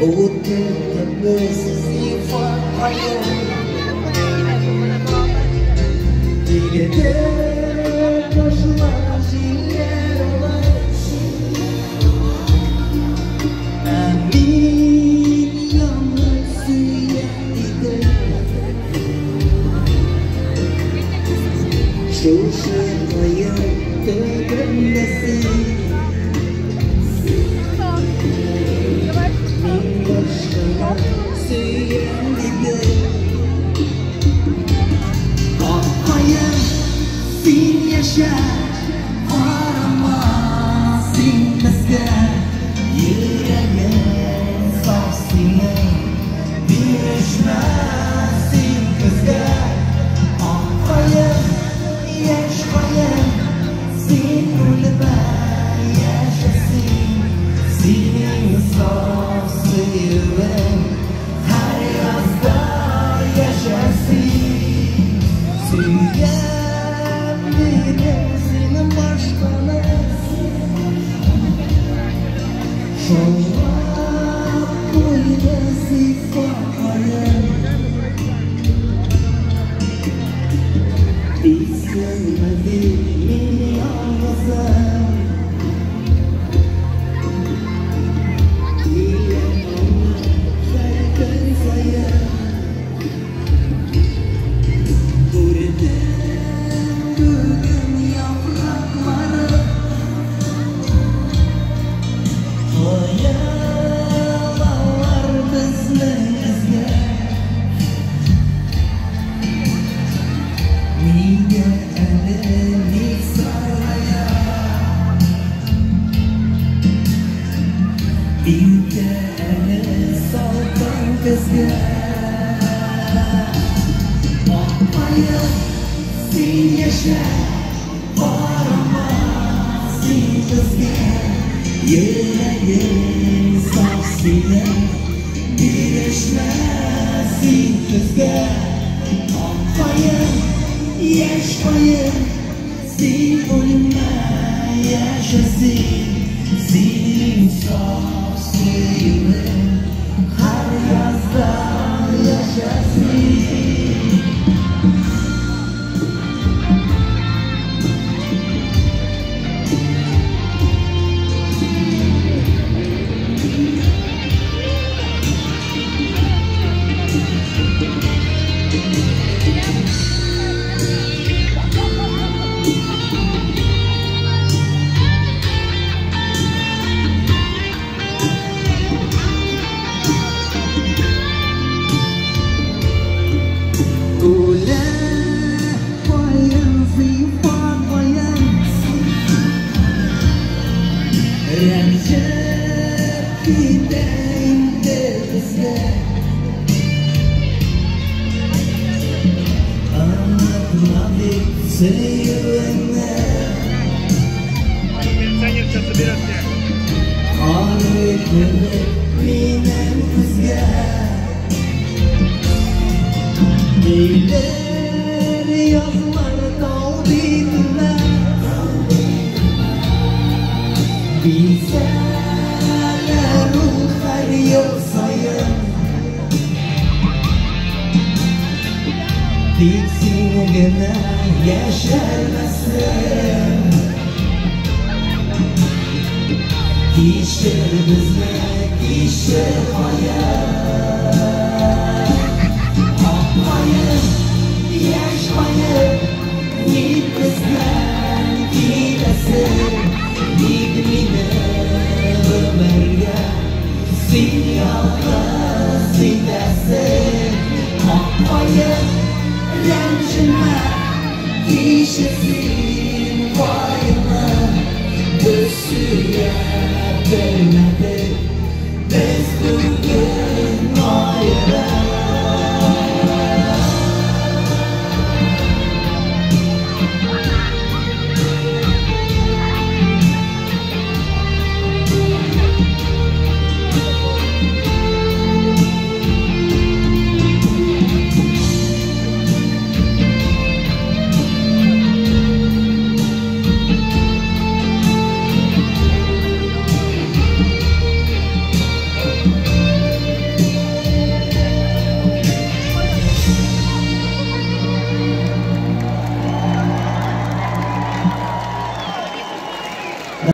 Утыртып зифа каен. Тирәдә кошла җилләр алар. Ә мин ялгыз сөя идем. Шушы каен төбендә син. Мин башканы сөям дидем. Ак каен, син яшә, карама син безгә. Йөрәгең саф синең, бирешмә син көзгә. Ак каен, яшь каен, син үлмә, яшә син. Синең саф сөюең һәр язда яшәсен. Сөям дидем сине башканы. Шаулап куйды зифа каен. Исеңмәде мин ялгызым. Килә аңа һәр көн саен. Күрдем бүген яфраклары. Коялалар безнең эзгә. Нигә әле ник саргая? Иртә әле салкын көзгә. Ак каен, син яшә, карама син безгә. Йөрәгең саф синең, бирешмә син көзгә. Ак каен, яшь каен, син үлмә, яшә син. Синең саф сөюең һәр язда яшәсен. Үлә каен, зифа каен, рәнҗеп китә инде безгә. Онытма дип сөюеңне. Пенсионер сейчас соберет всех. Карый кебек минем күзгә. Килер язлар тау битенә. Бизәләр ул һәр ел саен. Тик син генә яшәрмәсең. Кичер безне, кичер каен. Ак каен, яшь каен, ник бездән китәсең? Ник мине гомергә син ялгыз итәсең? Ак каен, рәнҗемә, кичер син каенны. Без сөя белмәдек.